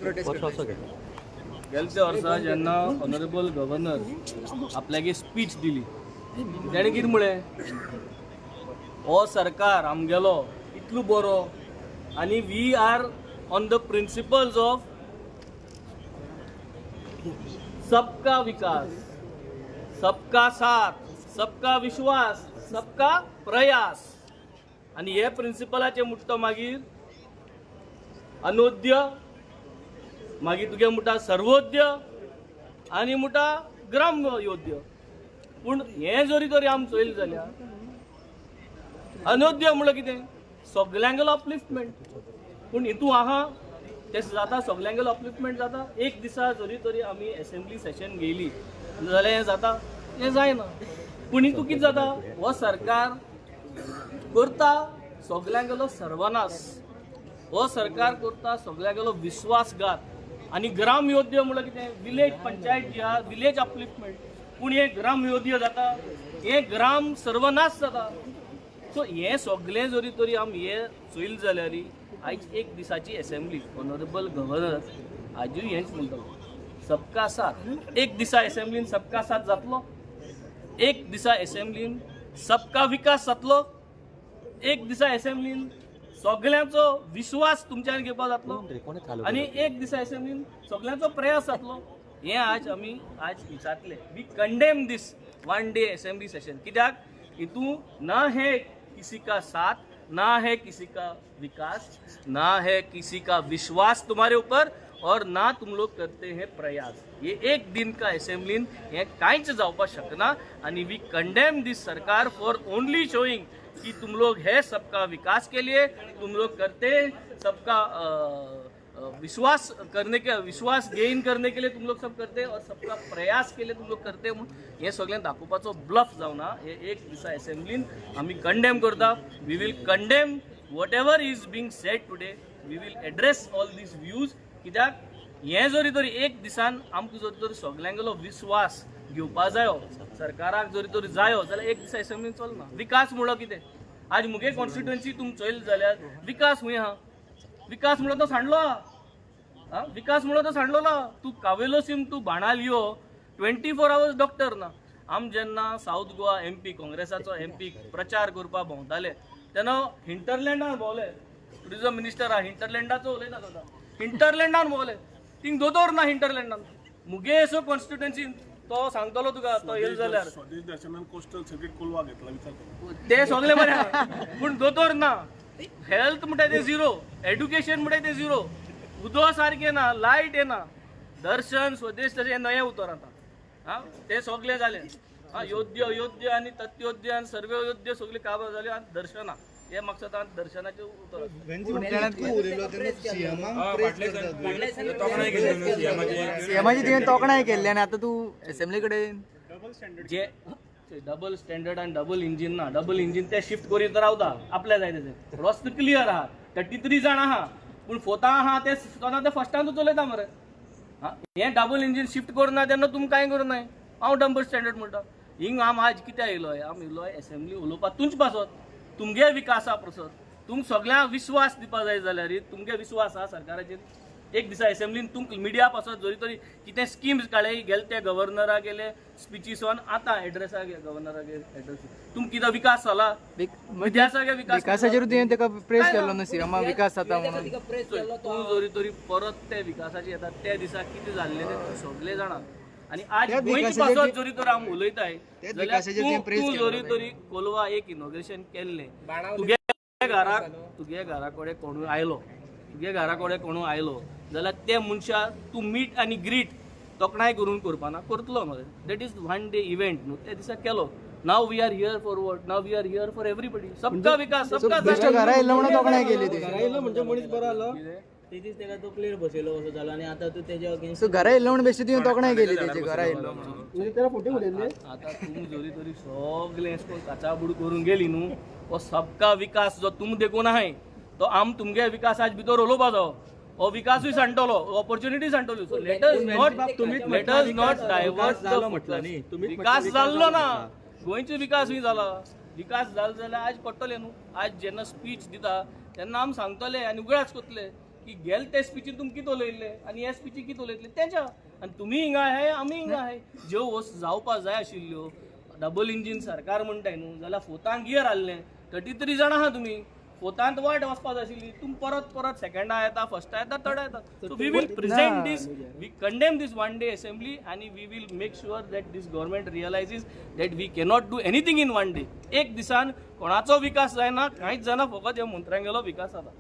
Protest. गेलत्या वर्सा जेन्ना honourable governor आपल्यागे स्पीच दिली, तेणें कितें म्हळें? हो सरकार आमगेलो इतलो बरो आनी we are on the principles of सबका विकास, सबका साथ, सबका विश्वास, सबका प्रयास. आनी हे प्रिंसिपलाचे मुट्टो मागीर अनोद्य, मागीर तुगे म्हणटा सर्वोद्य आनी म्हणटा ग्राम योद्य. पूण हें जरी तरी आमी चोयलें जाल्यार अनोद्य म्हणल्यार कितें? सगल्यांगेलो अपलिफ्टमेंट. पूण हितू आहा तें जाता, सगल्यांगेलो अपलिफ्टमेंट जाता? एक दिसा जरी तरी आमी एसेंब्ली सेशन घेयली जाल्यार हें जाता? हें जायना. पूण हितू कितें जाता? हो सरकार करता सगल्यांगेलो सर्वनाश, हो सरकार करता सगळ्यांगेलो विश्वासघात. आनी ग्राम योद्य म्हणल्यार कितें? विलेज पंचायत जी आहा, विलेज अपलिफ्टमेंट. पूण हें ग्राम योद्य जाता, हें ग्राम सर्वनाश जाता. सो हें सगळें जरी तरी आमी हें चोयलें जाल्यार आयज एक दिसाची एसेंब्ली, ऑनरेबल गव्हर्नर आजूय हेंच म्हणटलो, सबका साथ. एक दिसा एसेंब्लीन सबका साथ जातलो? एक दिसा एसेंब्लीन सबका विकास जातलो? एक दिसा एसेंब्लीन सगळ्यांचो विश्वास तुमच्यान घेवपाक जातलो? आनी एक दिसा एसेंब्लीन सगळ्यांचो प्रयास जातलो? हें आज आमी आज विचारतले. We condemn this one day assembly session. कित्याक हितू ना है किसी का साथ, ना है किसी का विकास, ना है किसी का विश्वास तुम्हारे ऊपर और ना तुम लोग करते हैं प्रयास. ये एक दिन का असेंब्लीन हे कांयच जावपाक शकना. आणि we condemn this सरकार फॉर ओनली शोइंग कि तुम लोग है सबका विकास के लिए, तुम लोग करते हैं सबका विश्वास करने के, विश्वास गेन करने के लिए तुम लोग सब करते हैं और सबका प्रयास के लिए तुम लोग करते. म्हणून हे सगळें दाखोवपाचो ब्लफ जावना. हे एक दिसा असेंब्लीन आमी कंडेम करता. We will condemn whatever is being said today. We will address all these views. कित्याक हें जरी तरी एक दिसान आमकां जरी तरी सगल्यांगेलो विस्वास घेवपा जायो, सरकाराक जरी तरी जायो जाल्यार एक दिसा असेंब्लीन चलना. विकास म्हणलो कितें? आज मुगे कॉन्स्टिट्युएन्सी तुमी चोयले जाल्यार विकास खूंय आहा? विकास म्हणलो तो सांडलो आहा. विकास म्हणलो तो सांडलो ना. तूं कावेलोसीम तूं बाणाल यो, 24 आवर्स डॉक्टर ना. आम जेन्ना सावथ गोवा एमपी, काँग्रेसाचो एमपी प्रचार करपाक भोंवताले तेन्ना हिंटरलँडान भोंवले. टुरिझम मिनिस्टर आहा, हिंटरलँडाचो उलयता सदां. हिंटरलँडान भोंवले, थिंग दोतोर ना हिंटरलँडान. मुगे असो कॉन्स्टिट्युएन्सी तो सांगतलो तुका तो येयलो जाल्यार. स्वदेश दर्शनान कोस्टल सर्किट कोलवा घेतला, विचार कर. ते सगळे बरे आहा, पूण दोतोर ना. हेल्थ म्हणटा ते झिरो, एड्युकेशन म्हणटा ते झिरो, उदक सारकें ना, लायट येना. दर्शन स्वदेश तशें हें नयें उतर आतां. आं, ते सगळें जालें. आं, योद्य अयोध्य आनी तत्योद्य आनी सर्वयोद्य सगळी काबार जाली आनी दर्शना हे म्हाका दिसता दर्शनाचें उतर आसा. तूं उलयलो तेन्ना सीएमाक प्रेज करता. सीएमाची तुवें तोखणाय केल्ली आनी आतां तूं असेंब्ली कडेन जे डबल स्टँडर्ड आनी डबल इंजीन ना. डबल इंजीन ते शिफ्ट करीत रावता आपल्या जाय तेजें. रस्तो क्लियर आहा, 33 जाण आहा, पूण फोतां आहा ते तेन्ना ते फस्टान चलयता मरे. आं, हें डबल इंजीन शिफ्ट करना तेन्ना तुमी कांय करूं. हांव डबल स्टँडर्ड म्हणटा. हिंग आम आज कित्याक येयलो? आम येयलो एसेंब्ली उलोवपाक तुमचे पासत, तुमगे विकासा पासत. तुमकां सगळ्यांक विस्वास दिवपा जाय जाल्यार तुमगे विस्वास आहा सरकाराचेर? एक दिसा असेंब्लीन तुमकां मिडिया पासत जरी तरी कितें स्किम्स काडले गेले ते गव्हर्नरा गेले स्पिचीसोन, आतां एड्रेसा गव्हर्नरा एड्रेस तुमकां कितें विकास जाला? विद्यासागे विकास. विकासाचेर तुवें ताका प्रेज केल्लो न्हू सीएमाक, विकास जाता म्हणून. तूं जरी तरी परत ते विकासाचे येता, त्या दिसा कितें जाल्लें तें तूं सगळे जाणा. आनी आज त्याच गोंयचे विकासाचेर पासत जरी तर आमी उलयताय त्याच जाल्यार विकासाचेर तूं तुवें praise तूं केलो. जरी तरी कोलवा एक इनॉग्रेशन केल्लें, तुगे घरा कडेन कोणूय आयलो, तुगे घरा कडेन कोणूय आयलो जाल्यार ते मनशा तूं मीट आनी ग्रीट तोखणाय करून करपाना? करतलो मरे. That is one day event न्हू, त्या दिसा केलो. Now we are here for what? Now we are here for everybody. सबका विकास, सबका बेश्टो घरा येयल्लो म्हणून तोखणाय केली ती. येयलो म्हणजे मनीस बरो आलो, ते दीस तेका तकलेर बसयलो कसो जालो आनी आतां तूं तेज्या अगेन्स्ट. सो घरा येयल्लो म्हणून बेश्टी तुवें तोखणाय केली तेजी, घरा येयल्लो म्हणून. आता तुमी जरी तरी सगळें अशें करून काचाबूड करून गेली न्हू, हो सबका विकास जो तुमी देखून आहाय तो आम तुमगे विकास आज भितर उलोवपाचो हो विकासूय सांडटलो, opportunity सांडटली. So let us not, let us not divert. म्हटलं न्ही, तुमीच. विकास जाल्लो ना. गोंयचो विकास खंय जाला? विकास जालो जाल्यार आज पडटले न्हू. आज जेन्ना स्पीच दिता तेन्ना आमी सांगतले आनी उगडास करतले. की गेल ते स्पिचीन तुमी कितें उलयल्ले आनी ह्या स्पिची कितें उलयतले तेच्या. आनी तुमी हिंगा आहाय, आमी हिंगा आहाय. ज्यो वस्त जावपा जाय आशिल्ल्यो, डबल इंजीन सरकार म्हणटाय न्हू, जाल्यार फोर्थान गियर आहलें, 33 जाणां आहा तुमी, फोर्थांत वाट वचपा जाय आशिल्ली, तुमी परत परत सेकंडा येता, फर्स्टा येता, थर्डा येता. So we will present this, we condemn this one day assembly आनी we will make sure that this government realizes that we cannot do anything in one day. एक दिसान कोणाचो विकास जायना, कांयच जायना, फकत ह्या मंत्र्यांगेलो विकास जाता.